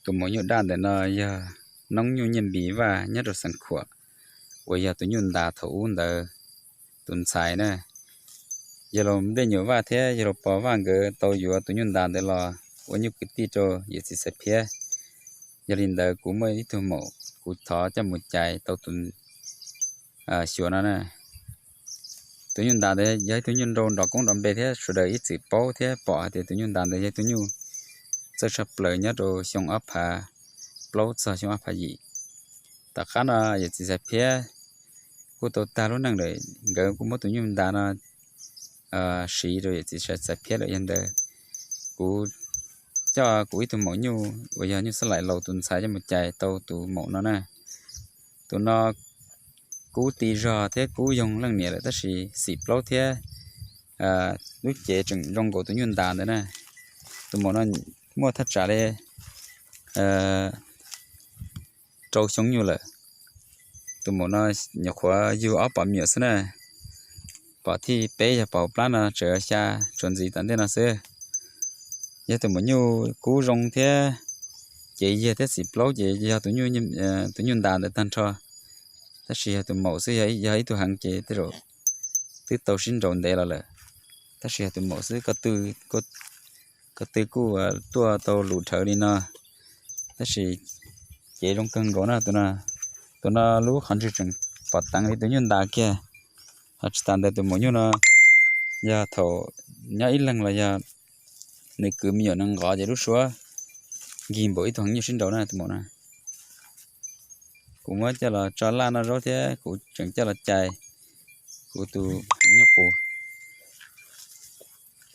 Tus maum nyuj daj ntawm no yog Noob Nyuj Nyiaj Npis Vaj nyob rau Xeev Khuam, uas yog tus nyuj ntas thaum ub ntawd tus ntxhais na. Yog los nplej nyuam Vaj thiab yog los pos Vaj nkawd tau yuav tus nyuj ntas ntawd los ua nyuj kwv tij rau yawm txiv Xaiv Phiab. Yog li ntawd kuv muaj ib tug maum kuv thov coj mus cais tau tus xyuas no na. Tus nyuj ntas ntawd yog ib tug nyuj nrau nrov koob nrov npe thiab sawv daws ib txwm paub thiab pom hais tias tus nyuj ntas ntawd yog ib tug nyuj txawj tshaj plaws nyob rau xyoo ob phav plaub txog xyoo ob phav yim. Tom qab no yawm txiv Xaiv Phiab kuj tau tag lub neej lawm, nkawd kuj muab tus nyuj ntas no siv rau yawm txiv Xaiv Phiab lawm. Yog ntawd kuv coj kuv ib tug maum nyuj uas yog nyuj xab lais laus tus ntxhais coj mus cais tau tus maum no na. Tus no kub ti zog thiab kub yoog leej niam lawm tab sis xim plaub thiab lub cev tseem zoo nkaus tus nyuj ntas ntawd na. Tus maum no muaj thaj tsam li rau xyoo nyuj lawm. Tus maum no nyuam qhuav yug ob pom me nyuam xwb na, pom thib peb yog pom hauv plab no tseem xya tsuas ntxiv tom ntej no xwb. Yog tus maum nyuj kub zoo thiab cev yiag thiab xim plaub ces yog tus nyuj ntas ntawd tag nrho. Tab sis yog tus maum xwb yog ib tug heev ces tej zaum twb tau sib nraus ntev los lawm. Tab sis yog tus maum xwb, ko tw kuj tuaj tau lus dhawv li no, tab sis cev zoo kawg nkaus na tus no. Tus no lub qhov ntswg tseem pom teev li tus nyuj ntas kiag. Ho tsis tas ntawd tus maum nyuj no yog thaum nyob ib leeg los yog nws kwv me nyuam no nqov ces lub suab nkig npaum ib tug heev nyuj sib nraus na tus maum no. Kuv muab coj los tso laj noj zaub thiab kuv tseem coj los cais kuv tus heev nyuj qus.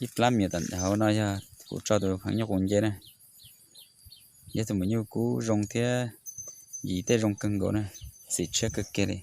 Ib plab me nyuam tom hauv no yog kuv tso tus heev nyuj qus nce na. Yog tus maum nyuj kub zoo thiab yim tej zoo kawg nkaus na, xim tshiab kawg kiag li.